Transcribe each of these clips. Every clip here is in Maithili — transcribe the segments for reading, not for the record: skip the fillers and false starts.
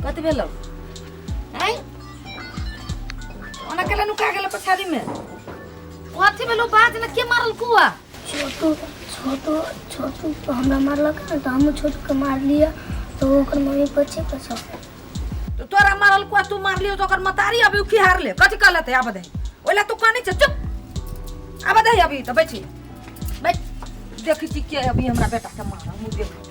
कथी भेलौ आँय ओना केला नुका गेल पछाड़ी में कथी भेलौ बाज ने के मारल कुआ छोटू छोटू छोटू तो हमरा मारलक ने तऽ हमहूँ छोटूके मारलियै तऽ ओकर मम्मी पछे पछा तो तोरा मारल कुआ तू मारलियो तो ओकर मतारी अभी उखी हारले कथी कहलते आब दे ओला तू कानै छै चुप आब दे अभी तऽ बैठी बैठ देखै छी के अभी हमरा बेटा के मारल हम देखै छी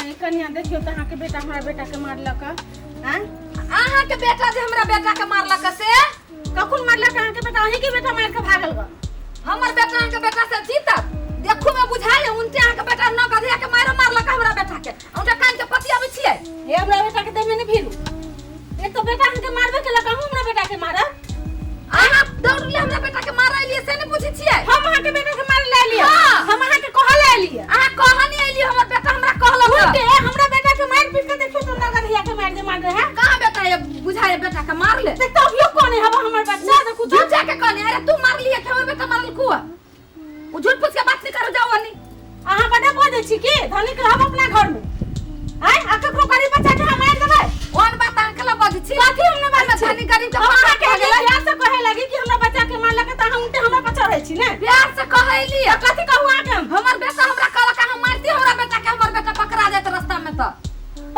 आइ कनिया देखियौ तऽ अहाँके बेटा हमरा बेटा के मारलक आँय अहाँके बेटा जे हमरा बेटा के मारलक से कखन मारलक अहाँके बेटा अहींके बेटा मारि के भागल ग हमर बेटा अहाँके बेटा से जीतत देखू में बुझाय उनटे अहाँके बेटा न गधिया के मारो मारलक हमरा बेटा के उनटे कान के पति अबै छियै हे हमरा बेटा के देह में नहि भिरू एक तो बेटा अहाँके मारबे केलक अहूँ हमरा बेटा के मारब अहाँ दौड़ले हमरा बेटा के मारे एलियै से नहि पूछै छियै हम अहाँके बेटा के मारे लए एलियै हाँ। हम अहाँके कहऽ लए एलियै अहाँ कहऽ नहि एलियै हमर बेटा हमरा कहलक उल्टे हमरा बेटा के मारि पीट के देखियौ तो नगद हिया के मारि दे मार रहे हैं कहाँ बेटा ये बुझाए बेटा के मार ले देख तो अभियो कौन है हमर बच्चा देखू तो झूठ के कहने अरे तू मार लिया कि हमर बेटा मारल कुआ उ झूठ फूस के बात नहीं करो जाओ अनी अहाँ बड़ा बजै छी की धनिक रहब अपना घर में आय आ ककरो गरीब बच्चा के हम मारि देबै कोन बात अहाँ केला बजै छी कथी हम नहि बाजै छी धनी गरीब के हम फरक अहाँके भऽ गेलै प्यार से कहे लगी कि हमरा बच्चा के मारलक तऽ अहाँ उल्टे हमरा पर चढ़ै छी ने प्यार से कहैली कथी कहू अहाँके हम हमर बेटा हमरा कहलक अहाँ मारती हमरा बेटा के हमर बेटा पकड़ा जायत रास्ता में तऽ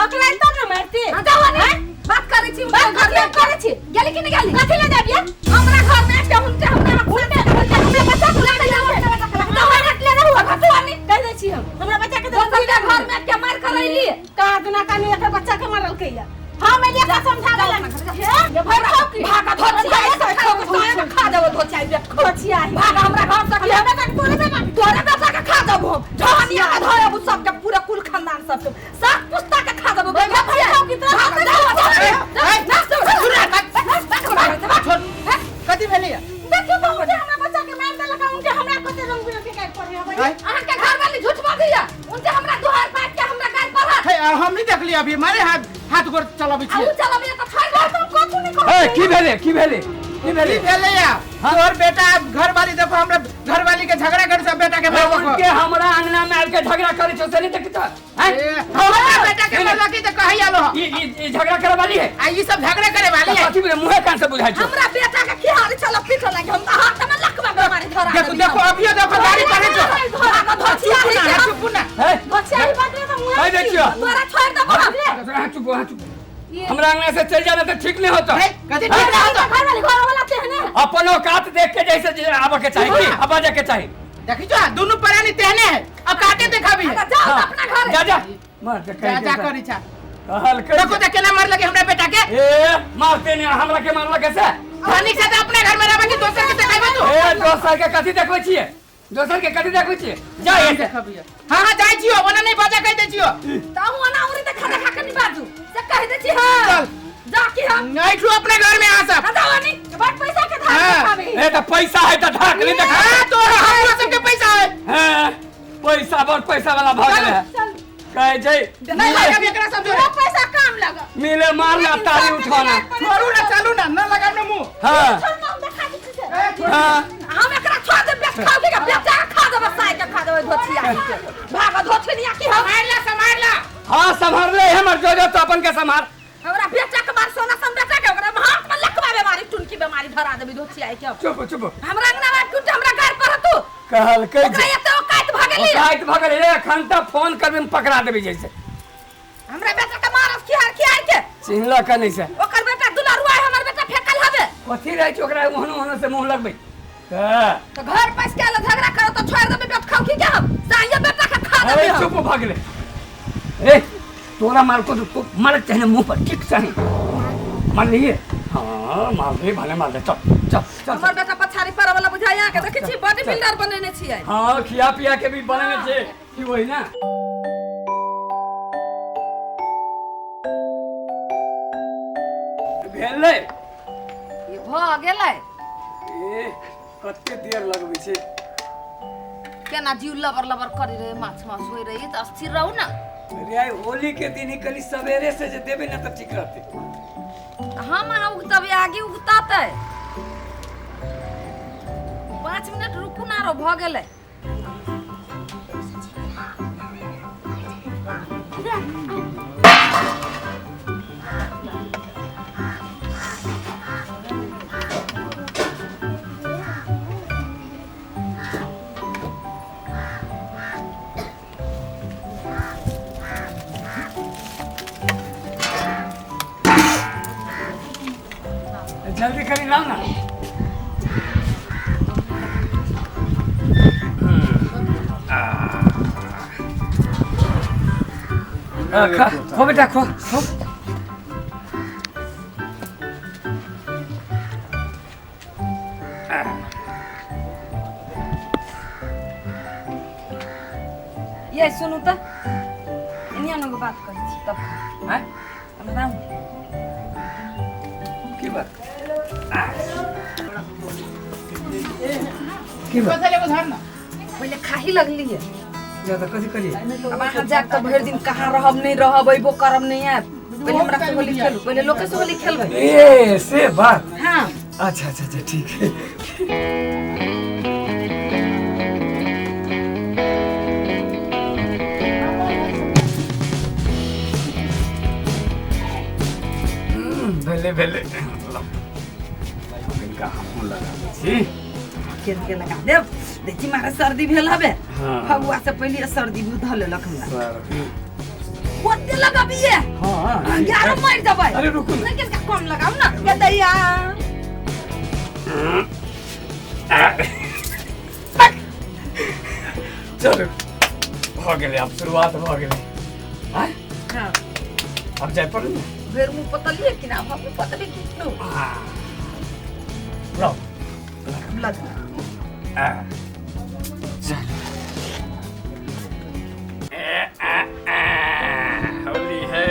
पकड़ाइ तब ने मारती हाँ, जाओ अनी बात करै छी बात घर में करै छी गेली कि नहि गेली कथी ले जाबियै हमरा घर में आके हुनके हमरा उल्टे उल्टे हमरा बच्चा के बुला ले जाओ ले रहू घटू अनी कह दै छी हम हमरा बच्चा के दोसर के घर में के मार करैली कहाँ दुना कानी एकर बच्चा के मारलकै या हम एलियै का समझाबै जाओ लए अपना घर, जाओ। हे ये भर खाओ की भागा धोचिया खा देबो धोचिया बेट धोचिया भागा हमरा घर से हमरा बेटा के तोरे बेटा के तोरे बेटा के खा देबो हम ढहनिया के धरब सबके पूरा कुल खानदान सबके सात पुस्ता के खा देबो भर खाओ की तोरा भागा, जाओ, जाओ, जाओ, जाओ, कथी भेलैया देखियौ तो उनके हमरा बच्चा के मारि देलक आ उनके हमरा कते रंग बिरंग के गारि पढ़े अबै आँय? अहाँके घर वाली झूठ बजैया उनके हमरा दुहार पाइप के हमरा गारि पढ़त हे, आ, हम नहीं देखली अभी मारे हाथ हाथ गोर चलाबै आ उ छियै चलबिया तऽ छोड़ि देब तुम कथू नहीं कहू ए की भेले की भेले की की भेले भेलैया तोहर बेटा घरवाली देखो हमरा घरवाली के झगड़ा कर सब बेटा के मारबो उनके हमरा अंगना में आबि के झगड़ा करे छौ से नहीं देखत हैं ए, हमरा बेटा के मारलक तऽ कहै आलो ई ई ई झगड़ा करे वाली है आ ई सब झगड़ा करे वाली है कथी में मुंहे कान से बुझाइ छौ हमरा बेटा के खिहारी चल पीठ लागे हम तऽ हाथ में लकवा बेमारी धरा देखो देखो अभियो देखो गाड़ी पड़े छौ भागा धोचिया चुप ना चुप ना हैं बच्चा ही बात नहीं तो मुँह है देखियो तोरा छोड़ देबो हम हाँ चुप हाँ चुप हमरा अंगना से चल जाना तो ठीक नहीं होता हे, कथी ठीक ना होता घर वाली घर वाला ते है ना अपन औकात देख के जैसे जे आबऽ के चाही की आबऽ जाके चाही देखी जो दुनू प्राणी तेहने है अब काटे देखाबी है जाओ हाँ। अपना घर जा जा मार के जा जा करी छा कहल देखो त केना मार लगे हमरा बेटा के ए मारते नहीं हमरा के मारलक कैसे धनिक से त अपने घर में रहबे कि दोसर के देखाबे तू ए दोसर के कथी देखबै छियै दोसर के कथी देखबै छियै जा एसे देखाबी हां हां जाय छियो ओना नहीं बाजा कह दे छियो त हूं ओना उरी त खा खा के नहीं बाजू से कह दे छी हां चल। जा की हम नहीं छू अपने घर में आ सब जाओ नहीं बड़ पैसा के धार हाँ। देखाबे ए त पैसा है त ढाक नहीं देखा हां तोरा हमरो सबके पैसा है हैं पैसा बड़ पैसा वाला भऽ गेलै है चल कहै छै नहीं लगा एकरा सब वो जोरे पैसा काम लगा मिले मारना ताली उठाना छोड़ू ना चलू ना न लगाब ना मुंह हाँ छोड़ ना हम देखा दै छी से हाँ हम एकरा छोड़ दे बेच खाओ के बेचा के खा देबे साय के खा देबे धोथिया के भाग धोथिया की हम संभाल ला संभाल ला हाँ संभाल ले हमर जो जो तो अपन के संभाल हमरा बेटा के मार सोना सन बेटा के ओकरा हाथ में लकवा बीमारी टुनकी बीमारी धरा देबी धोथिया के चुप चुप हमरा अंगना में टूट हमरा घर पर तू कहलकै ओकरा एते औकात भऽ गेली औकात भऽ गेलै एखन तऽ फोन करबै पकड़ा देबै जैसे हमरा बेटा के मारस खिहार खिहार के चिन्हलक नहीं से ओकर बेटा दुलारुआ है हमर बेटा फेकल हवे कथी रहै छै ओकरा ओहनो ओहनो से मुँह लगबै तऽ तो घर पैस के आलो झगड़ा करो तो छोड़ देबे बेट खाओ की के हम साइये बेटा के खा देबे अरे हम चुप भऽ गेलै ए तोरा मारको तो मारक चाही मुँह पर ठीक चाही मार लिए हाँ मार दे भले मार दे चल चल चल हमर बेटा पछाड़ी पर वाला बुझाइया के देखै छी बॉडी बिल्डर बनेने छियै हाँ खिया पिया के भी बनेने छै की वही ना भेलै ई भऽ गेलै ए कते देर लगबै छै केना जीव लबर लबर करे रहे माछ माछ होय रही तऽ स्थिर रहू ना रे आइ होली के दिन ही कनी सवेरे से जे देबै ना तऽ ठीक रहतै हम अहाँ उगतबै आगे उगततै 5 मिनट रुकू ना रो भऽ गेलै जल्दी करी लाओ ना। खा खो बेटा खो खो। ये सुनू तऽ एनिया एगो बात कहै छी तब हैं? हमरा की बात की बात? पहिले एगो धर ना। पहिले खाही लगलियै। ज्यादा कथी करिए? अब अहाँ जाके तऽ भरि दिन कहाँ रहब नहि रहब, अयबो करब नहि आयब। पहिले हमरा से होली खेलू, पहिले लोके से होली खेलबै। ए से बात। हाँ। अच्छा अच्छा अच्छा ठीक है। भेले भेले कनिका हमहूँ लगा दै छी। केन के लगा देब? देखी मारे सर्दी भेल हबे। हाँ। फगुआ से पहिले सर्दी धऽ लेलक हमरा। सर्दी। ओते लगाबिए? हाँ। ग्यारह मरि जेबै। अरे रुकू ना। नहि कनिका कम लगाउ ना। ये दैया। चलू भऽ गेलै, आब शुरुआत भऽ गेलै। आँय? हाँ। आब जाय पड़ल ने। भरि मुँह पतलिए कि ना? हम पतली कि नो? लाउ। लग। आ, चलू। ए, आ, आ, होली है।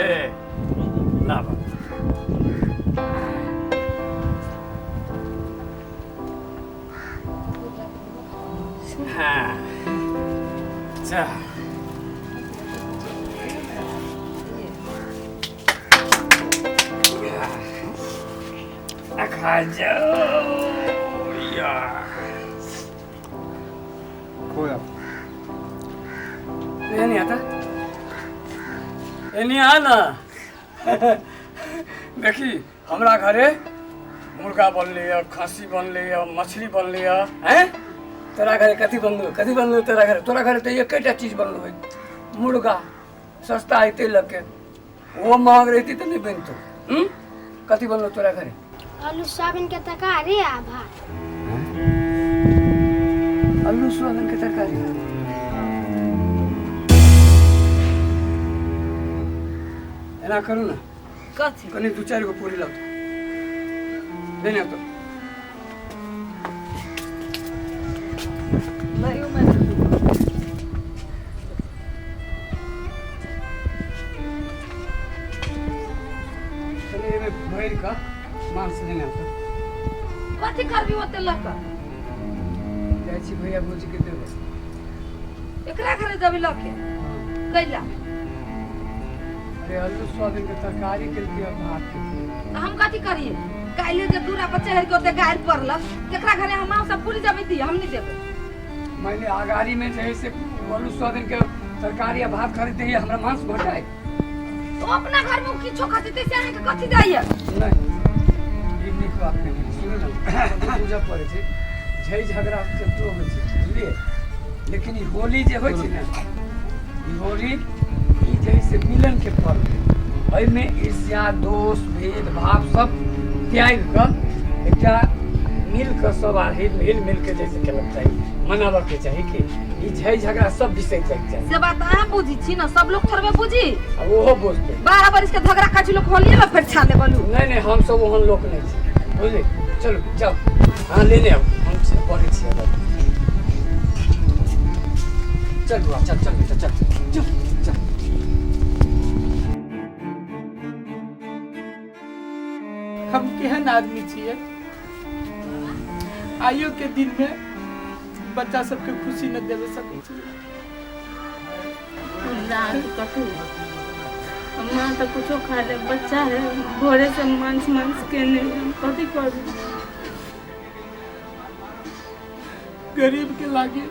लाबा। हाँ। चल। खा जाओ यार। खोया। ये नहीं आता, ये नहीं आना। देखी हमरा घरे मुर्गा बनले है, खस्सी बनले है, मछली बनले है, हैं? तोरा घरे कथी बनलो? कथी बनलो तोरा घरे? तोरा घरे तो एकेटा चीज बनलो है, मुर्गा। सस्ता है तेल लग के, वो महग रहती तो नहीं बनतो। कथी बनलो तोरा घरे? आलू सोयाबीन के तरकारी आ भात। आलू सोयाबीन के तरकारी। एना करू ना। कथी? कनी दू चारि गो पूरी लाउ। देने तो। लइयो मैं। कनी एमे भरि कऽ मांस लेने तो। कथी करबी ओते लऽ कऽ? जाइ छी भैया भौजी के देबै। एकरा घरे जेबी लऽ के? कैला? अरे आलू सोयाबीन के तरकारी केलकै और भात केलकै। तऽ हम कथी करियै? काल्हि जे दूरा पर चढ़ि के ओते गारि पड़लक, केकरा घरे हम माँ सब पूरी जबै दियै? हम नहि देबै। मानि अगाड़ी में जे है से आलू सोयाबीन के तरकारी आ भात खरीद दैए, हमरा मांस घटाय। तो अपना घर में किछो खरीदते से अहाँके कथी जाइए? नहीं, ई नीक बात नहीं है। सुनू ना, बुझऽ पड़ै छै, झै झगड़ा कतरो होइ छै, बुझलियै? लेकिन ई होली जे होइ छै ने, ई होली ई जे है से मिलन के पर्व है। एहिमे ईर्ष्या, दोष, भेदभाव सब त्यागि कऽ एकटा मिल कऽ सब आदमी हिल मिल के जैसे खेलक चाही, मनाबऽ के चाही कि ई झै झगड़ा सब बिसरि जाइके चाही। से बात अहाँ बुझी छी ना, सब लोग थोड़बे बुझी। आ ओहो बुझतै। 12 बरिस के झगड़ा खाइ छी लोक होलिये में फेर छा लेबलू। नहीं नहीं, हम सब ओहन लोक नहीं छी, बुझली? चलू जाओ, अहाँ लेने आउ, हम बढ़ै छियै। चल बुआ, चल चल बेटा, चल चल चल। हम केहन आदमी छियै, आइयो के दिन में बच्चा सबके खुशी न देवे सकै छियै। माँ तो कुछो खा ले, बच्चा है, भोरे से मांस मांस के नहीं, कथी करू? गरीब के लागे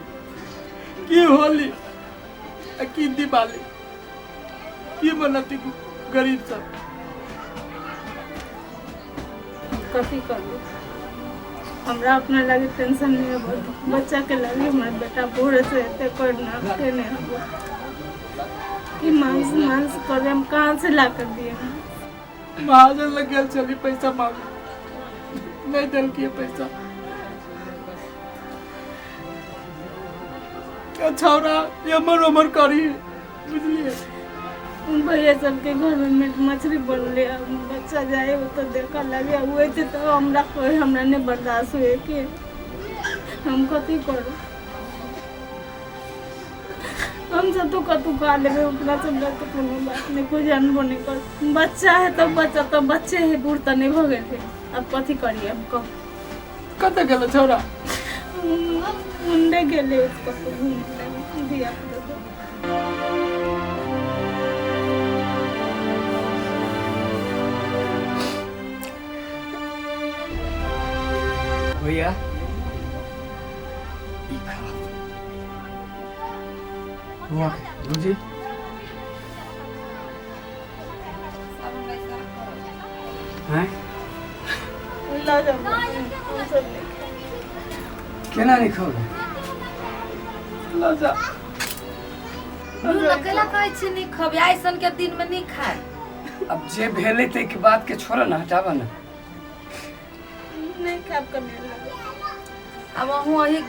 की होली आ की दिवाली, की मनती गरीब सब? कथी करू? हमरा अपना लागे टेंशन नहीं है, बच्चा के लागे। हमारा बेटा भोरे से एते करना के नहीं हो कि मांस मांस करे, हम कहाँ से ला कर दिए? महाजन लग गेल छली पैसा मांगे, नहीं देलकै पैसा। छौड़ा एमहर ओमहर करी, बुझलिए। भैया सबके घर में मीट मछली बनले, बच्चा जाए तो देखा लगे हुए थे तो हमरा कोई हमरा नहीं बर्दाश्त हुए कि हम कथी करू। हम सब तो कतू खा लेबे, ओकरा सब लग के कोनो बात नहीं, कोई जानबो नहीं कर। बच्चा है तो बच्चा तो बच्चे है, बूढ़ तो नहीं भऽ गेल है। अब कथी करिए हम कह। कतऽ गेलै छौड़ा? मुंडे गेलै कतौ घूमे धिया पुता सब। भैया ई खा। वाह बुझी हैं लऽ जाउ हम सब नहि खायब। केना नहीं खबै? लऽ जा। अकेला कहै छी नहीं खबै, ऐसन के दिन में नहीं खाए। अब जे भेलै ताहिके बात के छोड़ ना, हटाबऽ ना। नहीं खायब कने लगे। अब अहूँ अही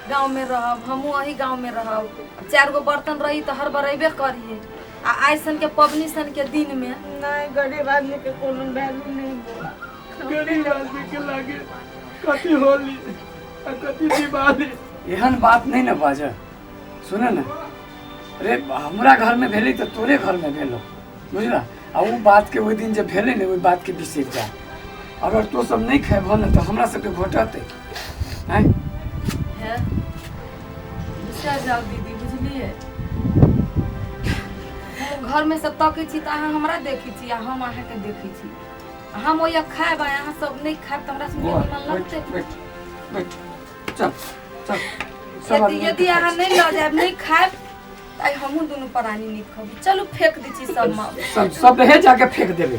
गाँव में रहब, हमहूँ अही गाँव में रहब। अब 4 गो बर्तन रही तो हर बरेबे करिए। आ ऐसन के पबनी सन के दिन में नहीं, गरीब आदमी के कोनो वैल्यू नहीं बोला। गरीब आदमी के लागे कथी होली आ कथी दिवाली। एहन बात नहीं ना बाजऽ, सुन ना रे, हमरा घर में भेलै तऽ तोरे घर में भेलो, बुझला। आ ओ बात के ओहि दिन जे भेलै ने, ओहि बात के बिसरि जा। अगर तो सब नहीं खेबह ने तऽ हमरा सबके घोटतै। आँय है बिसरि जाउ दीदी, बुझलिए। घर में सब तकै छी तऽ अहाँ हमरा देखै छी आ हम अहाँके देखै छी। हम ओहि खायब आ अहाँ सब नहीं खायब तऽ हमरा सबके बौआ, मन लगतै। बैठ बैठ बैठ, चल चल सब आदमी यदि यदि अहाँ नहीं लऽ जायब, नहीं खायब तऽ आइ हमहूँ दुनू प्राणी नहीं खबै। चलू फेंक दै छी सब में। सब सब रहे जाके फेंक देबै।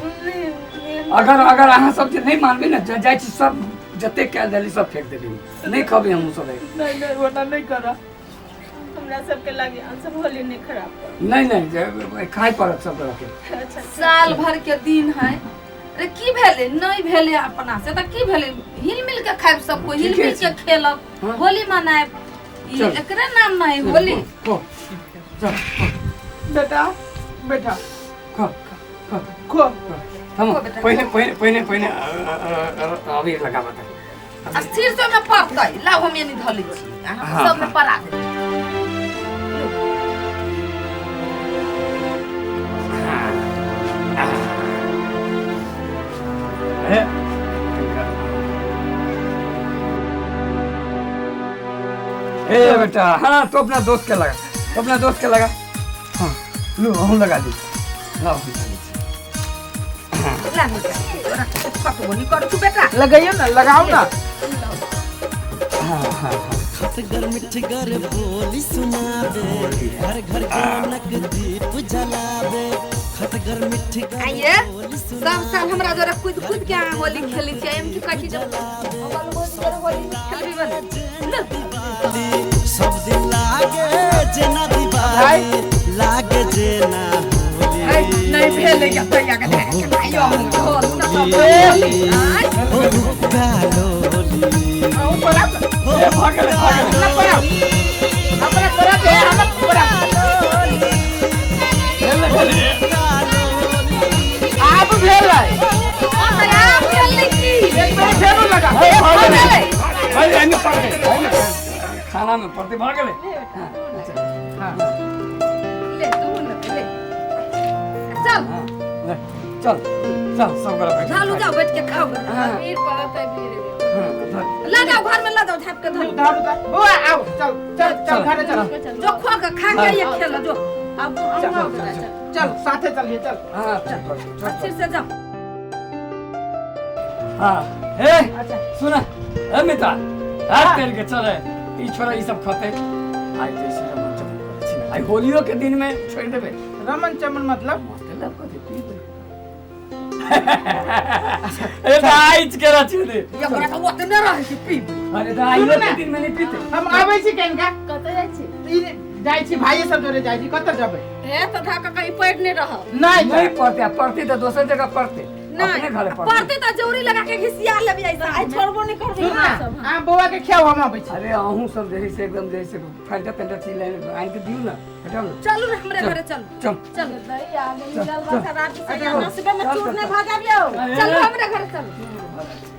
अगर अगर अहाँ सब जे नहीं मानबै ने, जाइ छी सब जते कयल देली सब फेंक देबै, नहीं खबै हमहूँ सब। नहीं नहीं, ओना नहीं करा। हमरा सबके लागे अहाँ सब होली नहीं खराब करू। नहीं नहीं, खाय पड़त सब तरह के। अच्छा। साल भर के दिन है रे, की भेलै नहीं भेलै अपना से तऽ की भेलै, हिल मिल के खायब सब कोइ, हिल ठीके मिल के छै। खेलब, हाँ। होली मनायब। ई चल। एकरे नाम नहीं होली। खो, चल खो, बेटा बेटा खो खो खो। थमो। खो बेटा, पहिने खो। पहिने पहिने पहिने अबीर लगाबऽ तऽ। स्थिर से ओहिमे पड़तै, लाउ हम एनी धऽ लै छी, अहाँ हाँ, सबमे हाँ। पड़ा देबै। हे, ए बेटा, हाँ तो अपना दोस्त के लगा, तो अपना दोस्त के लगा। हाँ लो हम लगा दी, लाओ हम लगा दी। ला निकाल, तोरा कतबो नहीं करू तू बेटा। लगैयो ना, लगाओ ना। हाँ हाँ हाँ। खटगर मिठगर बोली सुनाबे, घर घर रौनक दीप जलाबे। खटगर मिठगर आइए बोली सब साल हमरा जरा कूद कूद के अहाँ होली खेलै छियै, एम की कहै छी जब अपन भौजी जरा होली खेलबी बने। लो। सुनाबे, सब दिन लागे जेना दिवाली, लागे जेना होली। नहीं भेलै के तैया के धैके के आइयो हम खोल न सब होली। आँय, हो हुक्का लोली। अहूँ पड़ा। ए, भऽ गेलै, भऽ गेलै। हमरा पड़ा, हमरा पड़ा दे, हमरा पड़ा। भेलै, भेलै। आब भेलै। आब खेलै छी। एक बेर फेरो लगा। ए, भऽ गेलै। भेलै। भऽ गेलै, एहिमे पड़तै, एहिमे खाना में पड़तै, भऽ गेलै। हाँ, ले तू ले ले चल। हाँ, ले, चल चल सब गोरा बैठ। झालू जाओ बैठ के खाओ। हाँ, वीर पड़त है वीर। हाँ, धर। ले जाओ घर में, ले जाओ झाँप के धर। उधार उधार बौआ, आओ चल चल चल घरे चल। जो खो के खा के ये खेलो जो। अब चल हम चल चल साथे चलिए चल। हाँ चल चल, चल, फिर से जाओ। हाँ हे अच्छा। सुन ए मिता, हाथ तेल के चले ई छोरा ई सब खते आइ जैसे रमन चमन करै छी आइ होलियो के दिन में छोड़ देबे। रमन चमन मतलब? मतलब कथी पीबै? ए त आइच के रछि दे। ये ओकरा तऽ ओतने रहै छै पीबै। अरे त आइयो सुनू के ने। दिन में नहीं पीते। हम आबै छी कनिका। कतऽ जाइ छी? ई जाइ छी भाइये सब जोरे जाइ छी, कतऽ जेबै? हे तऽ धऽ कऽ कहीं पड़ि नहि रहल। नहीं नहीं पड़ते, आ पड़ते तऽ दोसर जगह पड़ते। अपने घरे नहीं पड़ते तो जोरी लगा के घिसिया लेबी ऐसा। आइ छोड़बो नहीं करबै सुन ना, अहाँ बौआ के खियाउ, हम अबै छी। अरे अहूँ सब जे है से एकदम जे है से फैंटा तैंटा चीज लाइन आनि के दियौ ना, हटाउ ना। चलू ने हमरे घरे चलू। चल। चलू। दही आ गेल, मिलल बा शराब से, यहाँ नसबे में चूर नहीं भऽ जाबियौ। चलू हमरे घरे चलू।